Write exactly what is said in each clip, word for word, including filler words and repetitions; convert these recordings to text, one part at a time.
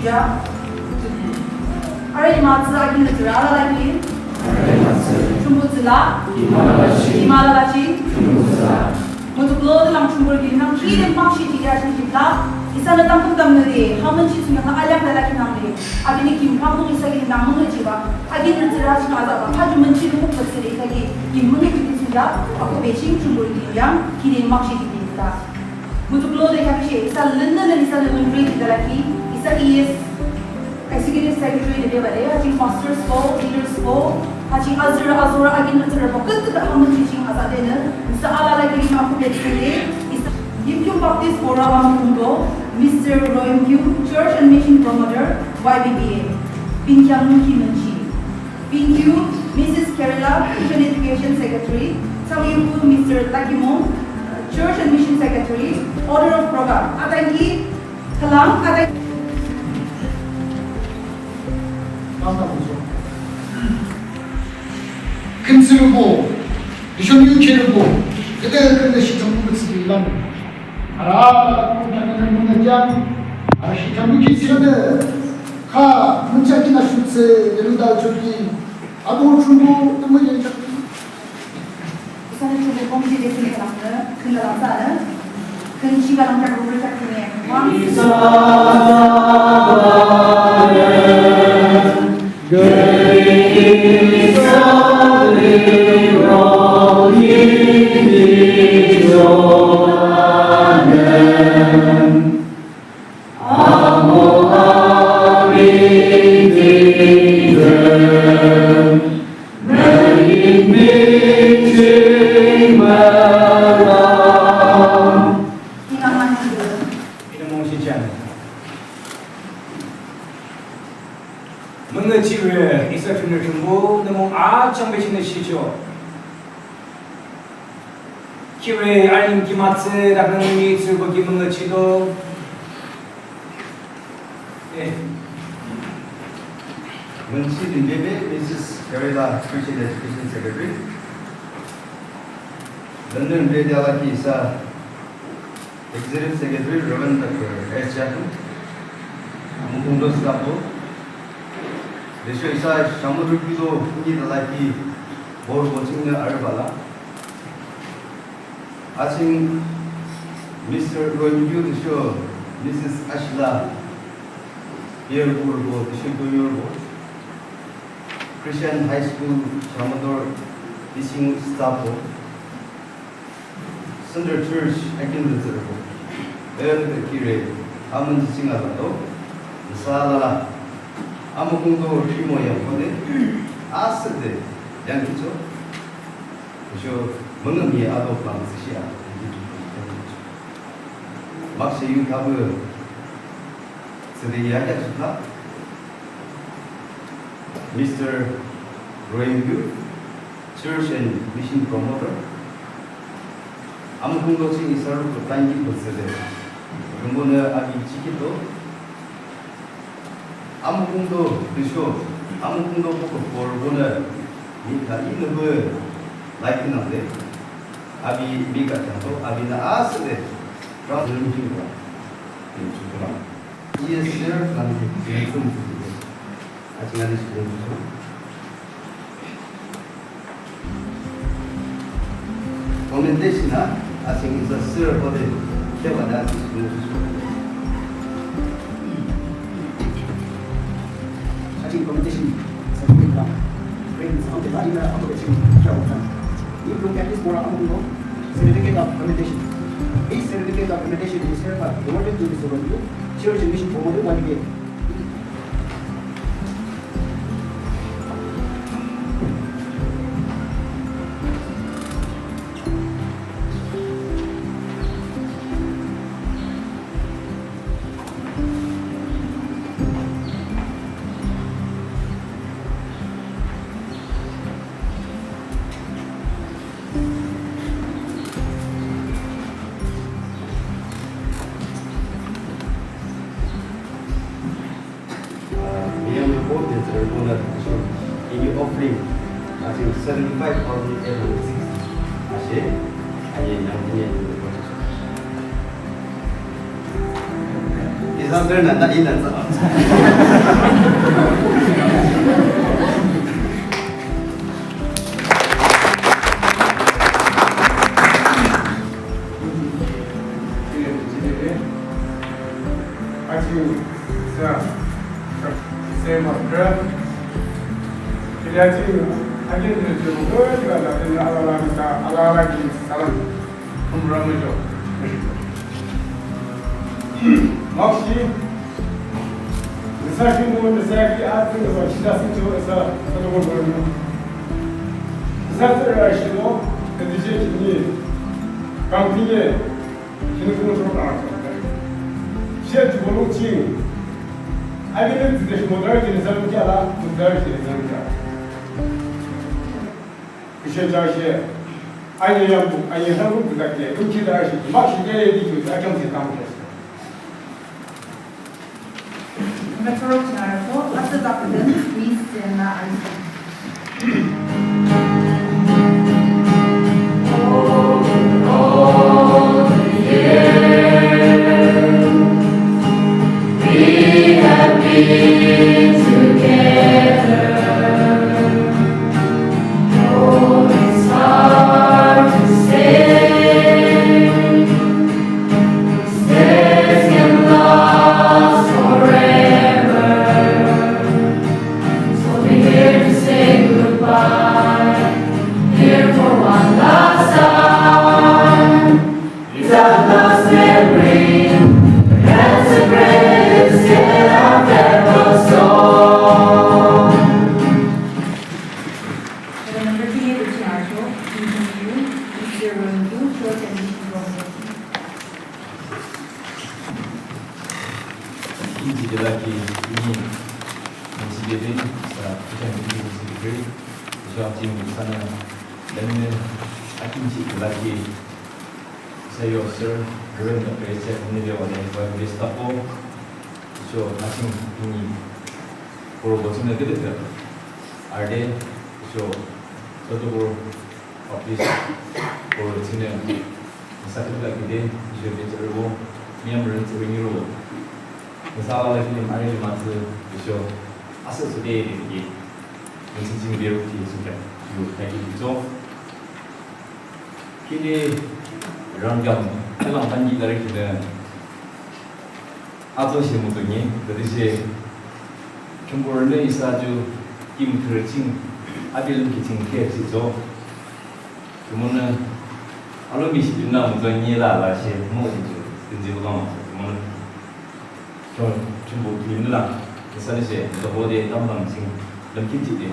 Ya. Arü I matsü akin tsüra alala ki. Thrünpuh tsüla. I matsü akin tsüra. Mutuklode lang Thrünpuh kilim nangde makshe jihkhi ashi jihpü la. Isanü tamkhüntamnüde, ha münchi thsungkheaknü alakh alala kinangde. Apinü kim pamung isa kilim nang mung jihbah. Akin tsüra ching azabah. Ha ju münchi lumuk tsüde isa ki kim mung jihkhi thsungkheak. Ako beching Thrünpuh kilim yang kilim makshe jihkhi la. Mutuklode kheaküshe, isa lünnü lün isanü lümkhrü jihde alala ki, isa E S Executive Secretary de bebah le, ha ching pastors ko, leaders ko, ha ching azürü azorü akin tsürübo küdükhüh ha münchi ching azade nü, isa alala kilim akhuhbe thsüde, isa Yimkhiung Baptist Borü Amukhundo, Mister Royimkhiung, Church and Mission Promoter, Y B B A, Binkhiang Mungki Münchi. Thank you, Missus Kerala, Christian Education Secretary. Thank you, Mister Takimon, Church and Mission Secretary, Order of Program. Atanki, kalang, atanki. Khün tsürübo, Bishop yu kerübo, kede kede shi thamu kutsi lam. Ara, kung thamu kutsi lam. Ara shi thamu kutsi lam. Kha, münchi akin ashutsü, de luda choki. Ado Thrünpuh, tümü yangchak. Isanü Thrünpuh committee de khün kalang nü, khün kalang sa nü. Khün shi kalang chak rubber chak khün ye. One. Müngühjihpü isa Thrünpuh Thrünpuh, nü mung achangbe chingnü shichoh. Khire arü kim atsü, daknang mi tsürübo ki müngühjihdo. Eh. Münchi limbe Missus Kerala, Christian Education Secretary. London Media Laki isa Executive Secretary Reverend Doctor S Jaku, Mukundo Stapo, Desho isa Shamudu Kudo Kuni Dalaki, Bor Boching Arabala, Asing Mister Luanyu Desho, Missus Ashila, Pierre Burbo, Desho Doyorbo, Christian High School, Shamudu, Teaching Stapo, Center Church akin de tsürübo. Ön de kire, amün chinga la do. Nüsa alala. Amükung do rhimo yang kone. Asüde, yang kicho. Sho, müngühmühi ado pang sishia. Makshe yu tabü. Tsüde ya ya chukha. Mister Royimkhiung, Church and Mission Promoter. Amükung do ching isa ruko tangi pütsüde. Rumbonü abi chikito. Amükung do bisho. Amükung do poko for bonü. Mika inü bu. Like nangde. Abi mika chanto. Abi na asüde. Trust nangde. Yes, sir. Nangde. Yes, sir. Aching ani sir. Commendation, ah, aching isa sir bode kebada aching sir. Aching commendation certificate la. Friends, ang tadi na ako aching kebada. If you practice more, ang mo certificate of commendation. This certificate of commendation is hereby awarded to Mister Rodrigo, Church and Mission Promoter, one year. Uh, miyam report de tsere bona so, ini offering, I think seventy-five thousand eight hundred sixty. Ashe, aye, yang punya ini report. Example na, na, ina, sa. Makshi, nüsa shimung, nüsa ki atü, nüsa shida sing cho, nüsa, nüsa lo bor bor. Nüsa tsü ra shilo, nüsa tsü chini, kam tinye, chini kumo cho kang cho. She tu bolu ching. Abi ne tu de shimo dar, chini sa lu kya la, tu dar, chini sa lu kya. Ishe ja she, anye yam bu, anye sa lu tu da ke, lu ki da shi, makshi de ye di tu, da kyang se tam ke. Number four, Charles, at the top of the list, Miss Jenna Arisa. We have been together. Oh, it's hard to say. This can last forever. So we're here to say goodbye. Here for one last time. Is our lost memory. That's the greatest yet unfathomable song. Number three, Mister Ronju, short and Kimchi de laki ini, kimchi de bin, sa, kimchi de bin, kimchi de bin, sa, kimchi de bin, sa, kimchi de laki, sa, yo, sir, Reverend Doctor Isaac, ini de wale, wale, Gestapo, so, asing ini, koro bosun de gede gede, arde, so, so to koro, Office, or senior, nüsa kito la kide, isho kito rübo, miyam rün tsübe niro. Nüsa alala kide mari lima tsü, isho, asü tsüde de kide. Nüsa jing biro kide sungkya, yu kaki kito. Kide, rangyam, kalang panji lari kide. Ato shi mutu nyi, tadi shi, Thrünpuhnü isa ju kim kürü ching, api lümkhi ching khe shi jo. Tümünü, alomi shi bimna mutu nyi la la shi, mo shi ju, tünji bu kama, tümünü. Thrün, Thrünpuh bimna la, isa ni shi, mutu hode tam tam ching, lümkhi ching de.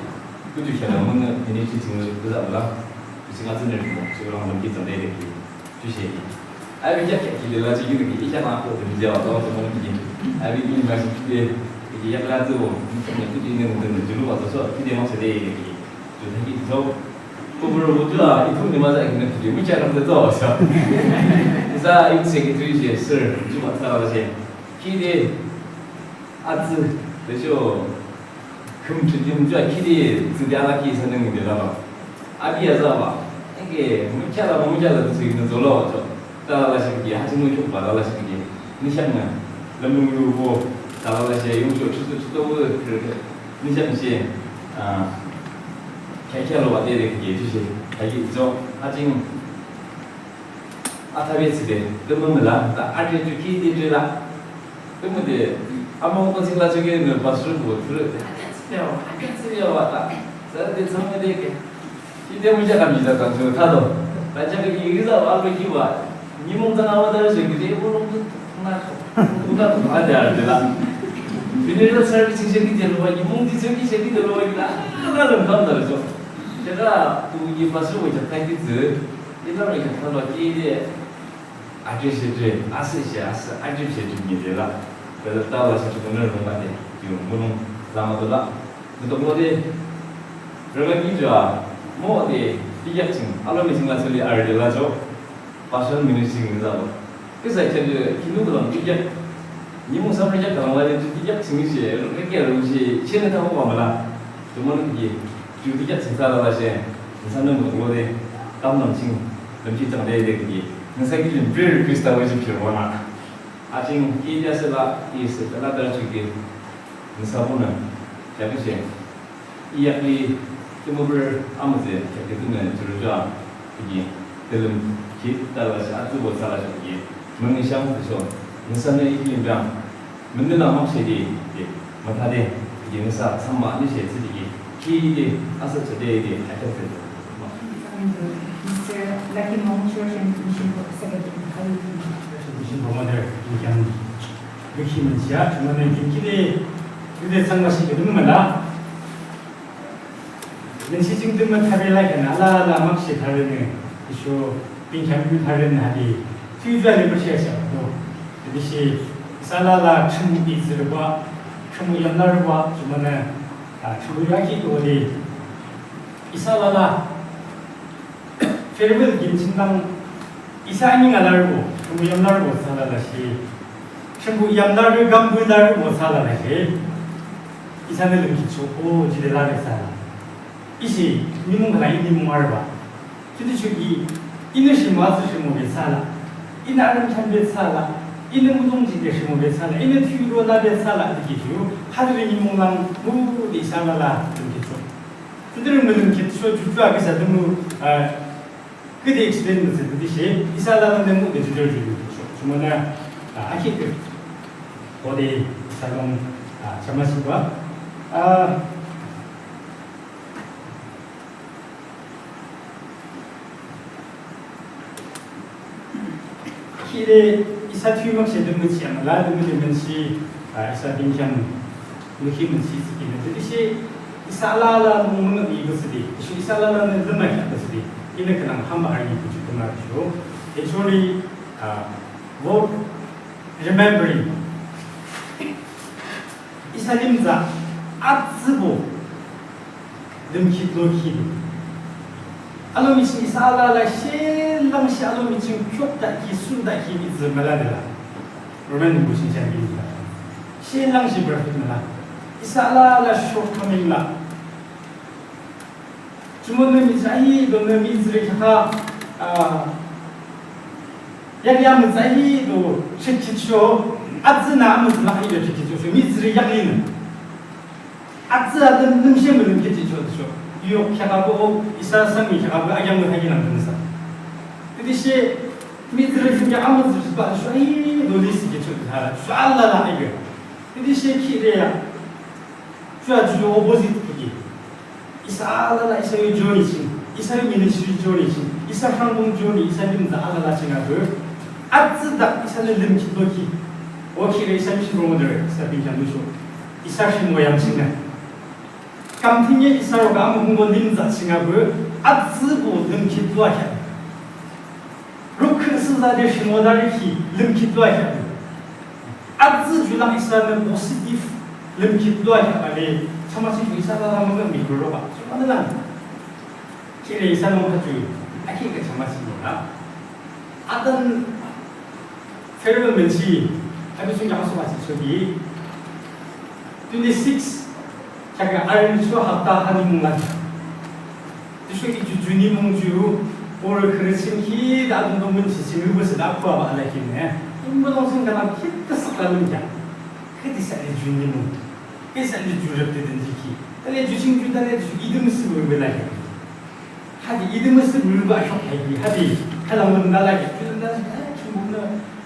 Kuju shi la münü, ini chi ching, kuza la, ching atü ne mo, shi la lümkhi chang de de ki. Jushe. Abi kyak kyak kide la ju yunü ki, ikya na ko de jia wa to mo ki. Abi ni ma shi kide, ki yak la ju, ni kide ni de de ju lu wa to so, kide ma se de ki. Ju de ki so. Ko bro bu ju la, i pu ni ma za ki ne ki, mu cha na de to so. Za i se ki ju je, sir, ju ma ta la je. Kide, Atsü, de sho, khüm chüdi mja khidi tsüdi alaki sanang de la ba. Abi ya za ba. Eke, mükya la, mükya la, tsü yun zolo cho. Ta la la shi ki, ha chi mükyo ba la la shi ki. Ni shang na. Lam lu lu bo. Ta la la shi, yung cho, chuto, chuto bo, ni shang shi. Ah. Kya kya lo ba de de ki, ju shi. Ha ki zo, ha jing. Athabe tsüde, tümü müla, ta arje ju ki de ju la. Tümü de, among ko sing la ju ke nü pastor ko, tru, athabe tsüde wa, athabe tsüde wa ta. Sa de tsang de ke. Ki de mükya kam ji ta ta ju ta do. Ta ja ke ki za wa, alo ki wa. Nimung ta na wa ta je ki de, bu long tu na ko. Bu ta ko, a de a de la. Funeral service je ki de lo wa, nimung di je ki je ki de lo wa la. Na lo kam ta jo. Je ka, tu ki pastor ko ja ta ki tsü. Ina rang kya thalo ki de, ajib shi ajib, asüh shi asüh, ajib shi ajib ni de la. Kala ta la shi chukun na rung ma de, yu mung lama de la. Muto mo de, rang ki jua, mo de, di yak ching, alo mi ching la suli ar de la jo, pastor ministry ni za ba. Kisa kya de, kinu ko lang di yak, ni mung sam ri yak ka lang la de, di yak ching shi, rang kya rung shi, shi ne ta mo ba ma la. Ju mo na ki, ju di yak ching sa la la shi. Nüsa nü müklo de, tam nam ching, lümkhi chang de de ki, nüsa ki lüm prayer request ta wajib ki wana. Ajing ki ya sela i se tela da chuki. Nüsabonü, yakishe. I yakli, kimobur amüze, yakli tümü churujua, pigi, telüm, ki, tala shi, atsubo tala shi, pigi. Mengishang tüsho. Nüsanü i kilim biang. Mendela makshe di, di. Matade, di nüsa, sama, nishe, tsidi, ki, di, asa, tsade, di, akyat, tsade. Mister Lucky Mong, Church and Mission Secretary. Mission Promoter, Mission. Lucky Mong, ya, cuma nih, gini, gini, gini, sama sih, gitu, mana? Mission sih, cuma, tapi lagi, nah, ala, ala, makshe, tapi nih, isu, pinjam, tapi nih, hadi, tujuan, nih, percaya, siapa, tuh. Jadi, si, isa alala, cuma, di, serba, cuma, yang, larba, cuma, nah, ah, cuma, lagi, tuh, di, isa alala, farewell gim ching lang, isa ani nga larbo, kemu yam larbo sa lalashi. Shembu yam larbo, gambu larbo sa lalashi. Isa ne lung kicho, o, jide lare sa la. Isi, nimung kala ini mung arba. Chuti chuti, ini shima su shimo be sa la. Ini aram chan be sa la. Ini mudung jide shimo be sa la. Ini tiro la be sa la, diki ju. Hadri nimung lang, bu, di sa la la, lung kicho. Tüdürü mülüm ki tüsho juju akisa tümü, ah, küde explain müsü tüdüshe, isa alala ne mu de juju juju. Sumana, ah, akik. Kode salon, ah, chamasiba. Ah, Kire isa tüyü makshe dümü chi amala dümü dümün chi, ah, isa binkyang mükhi mün chi sikine. Tütüshe isa alala mung mung ibu sidi. Tüshe isa alala ne lüma kya bu sidi. Ine kanang hamba hari bu chi kuma cho. Actually, ah, what remembering. Isa limza atsübo lümkhitlo khide. Alomi ching isa alala shelangshi alomi ching kyokdakhi sundakhi izi müla dela. Roman bu ching chan limza. Shelangshi perfect müla. Isa alala shortcoming la. Jumonü mihtsürü ahido nü mihtsürü kheakü, ah, yari amütsü ahido chekhicho, atsünü amütsü la ahido chekhicho, mihtsürü yaklinü. Atsü adün nümshe mülüm khechicho, cho. Yo kheakü bo, isa sangmi kheakü bo, agyang mü thagi nang dünsa. Tütüshe mihtsürü kheakü amütsü ba, cho ahido lisi khecho, cho alala ahido. Tütüshe kire ya. Cho ajo opposite kheakü. Isa alala, isa yo journey ching, isa yo ministry journey ching, isa shangbong journey, isa limza alala ching ato. Atsü dak isa le limkhitlo khi. O khire isa mission promoter, isa binkyang musho. Isa shimo yam ching a. Kamthingye isa roga amuhungbo limza ching ato. Atsübo limkhitlo akhia. Rukhüh sünzade shimo darikhi lümkhitlo akhia. Atsü julang isanü positive lümkhitlo akhia bale, chamasi ju isa la la mangga mi kuro ba. Chuma la. Kire isa nung khachu, akhi ka chamasi mo la. Adan farewell münchi, abi sung yang so ba chi so bi. Twenty-six, kheakü aril cho hapta hani mung la. Tüsho i ju juni mung ju, or kürü ching ki, da adung dong mün chi ching rübü sü da akua ba ala ki ne. Imba dong sing kana ki ta sak la lung ya. Kedi sa i juni mung. Kedi sa i ju rep te den ji ki. Da le ju ching ju da le ju i dum sü rübü la ki. Hadi i dum sü rübü a shok hai ki. Hadi, hala mung da la ki. Ju da la ki, eh, ching mung na.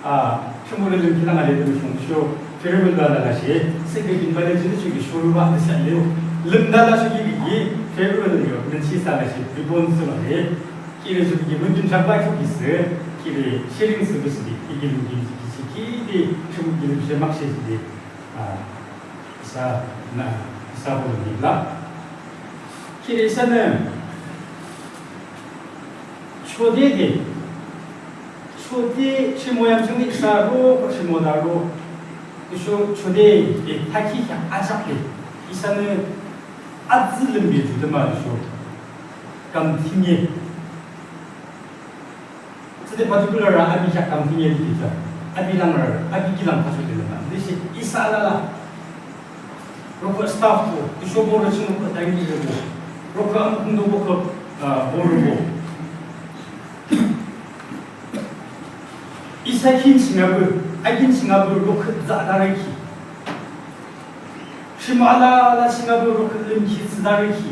Ah, chumure lümkhi lang ale dulu shong sho, farewell la la shi, seke bin bale jini sho ki shoru ba de sa le, lüm la la sho ki ki, farewell yo, men shi sa la shi, ribbon su la le, kire sho ki, men jin shak ba sho ki se, kire, sharing su bu si di, ki ki lüm ki ki si ki di, sho ki lüm she mak she di, ah, isa, na, isa bo lüm la. Kire isa ne, chode de, Chode shimo yam ching ni isa ro, shimo da ro. Isho chode de thakhi kya ajak de. Isanü atsü lümbe ju de ma isho. Kam thinye. Tsüde particular ra abi kya kam thinye de kya. Abi lang ra, abi kilang pa chode lümba. De shi isa la la. Rokhu staff to, isho bo ro ching ko tangi de bo. Rokhu am kundo bo ko, ah, bo ro bo. Isa khin ching abu, Akin ching abo rukhüh tsüdarü ki. Shimo alala ching abo rukhüh limkhi tsüdarü ki.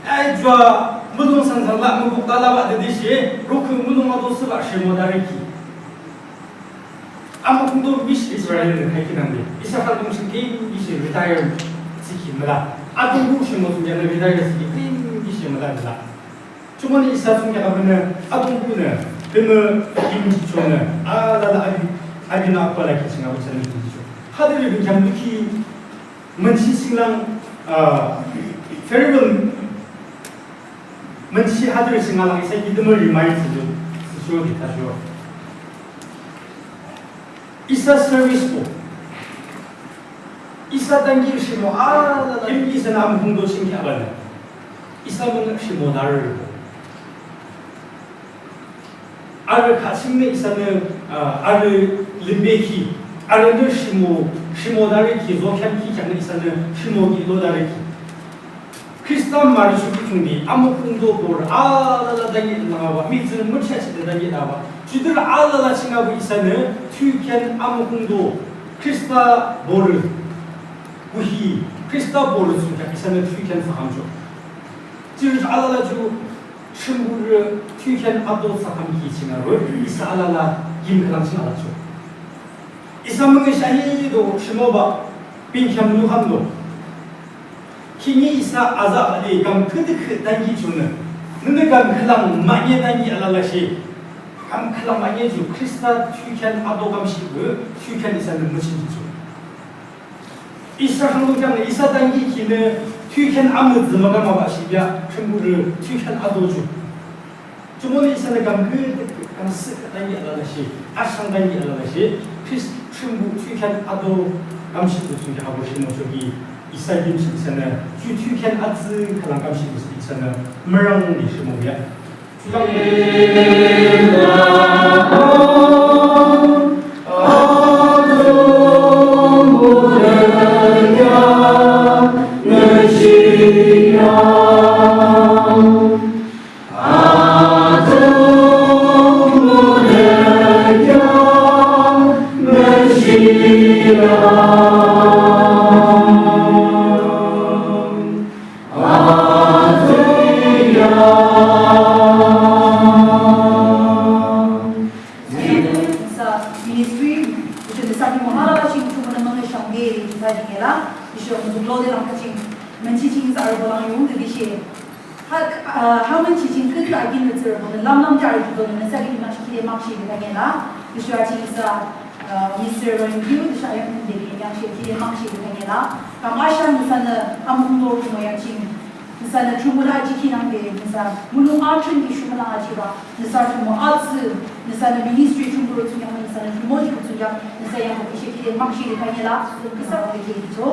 Ai, jua mulong sangsang la, mukuk la la ba de de shi, rukhüh mulong ado thsübah shimodarü ki. Amukhungdo bishi Israelnü khaiki nangde, isa khaldung ching kim bishi retire thsüki müla. Atungpuh shimo thsungkheaknü retire thsüki kim bishi müla müla. Jumonü isa thsungkheak abinü, atungpuhnü, tümü kim jichonü, alala abi, abinü akbala ki ching abo thsanü kim jicho. Hadürü binkheam luki, münchi chinglang, ah, farewell, münchi hadürü chinglang isa ki tümü remind thsücho, thsücho ki thasho. Isa service ko. Isa tanki shimo alala, kim isanü amukhungdo ching kheak banü. Isa mung shimodarü ko. Arü khachingnü isanü, ah, arü limbe ki, arünü shimo, shimodarü ki, zokheam ki kheaknü isanü shimo ki lodarü ki. Khrista marü shuki thsungde, amukhungdo borü alala dangi langa ba, mihtsürü müchachide dangi langa ba. Judürü alala ching abo isanü, thiyukhean amukhungdo, Khrista borü, kuhi, Khrista borü thsungkheak isanü thiyukhean thsakham cho. Judürü alala ju, Thrünpuh thiyukhean ato thsakham ki ching aro, isa alala kim khülang ching alacho. Isa mung isa hi do shimo ba, binkheam lukham do. Khihni isa aza ali kam küdükhüh dangi chonü. Nünü kam khülang manye dangi alala shi. Kam khülang manye ju Khrista thiyukhean ato kam shi bu, thiyukhean isanü müchin jicho. Isa khangdung kheaknü, isa dangi kinü, thiyukhean amütsü mükamaba shibia, Thrünpuh thiyukhean ato ju. Jumonü isanü kam küdükhüh, kam sükhüh dangi alala shi, ashang dangi alala shi, Khrist Thrünpuh thiyukhean ato kam shi bu thsungkheak abo shimochoki, isa yimshi isanü, ju thiyukhean atsü khülang kam shi bu isanü, mürang ni shimo ya. Nüsa ministry, nüsa ki muhala la ching chumana mangshang de, nüsa ki ngela, nüsa ki mutlo de lang kaching, manchi ching sa arbo lang yung de shi. Ha, ah, ha manchi ching kut la gin nüsa arbo, lam lam jar ki do, nüsa ki nüsa ki de makshi de ngela, nüsa ching sa, ah, Mister Royal View, nüsa yang de yang shi ki de makshi de ngela. Kam asha nüsa na, am kum do mo yang ching. Nüsa na chumula aji kinang de, nüsa mulung atun ki chumula aji ba, nüsa chumo atsü, nüsa na ministry chumula tsunyang, nüsa na chumo ji tsunyang, nüsa yang ko ishe kide makshi de kanyela, nüsa ko ke cho.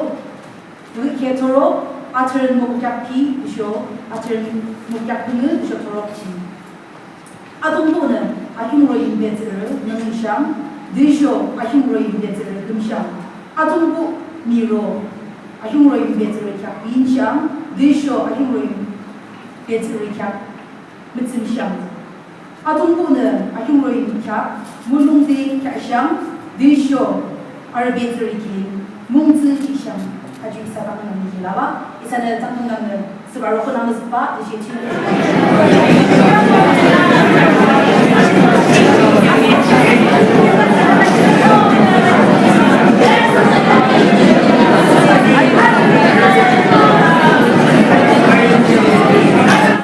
Ke toro, ateren mo kyak ki, isho, ateren mo kyak punu, isho toro ki. Atungpuhnü, ahingroin betsürü nangshang, tüsho ahingroin betsürü kümshang. Atungpuh miro, ahingroin betsürü kyak yinshang, tüsho ahingroin betsürü kyak mütsümshang. Atungpuhnü, ahingroin kyak, mulungde kyakshang, tüsho arü betsürü ki, mungtsü kishang. Aju isa taknang ni lala, isa nü taknang nü, süba roko nang süba, tüsho chino.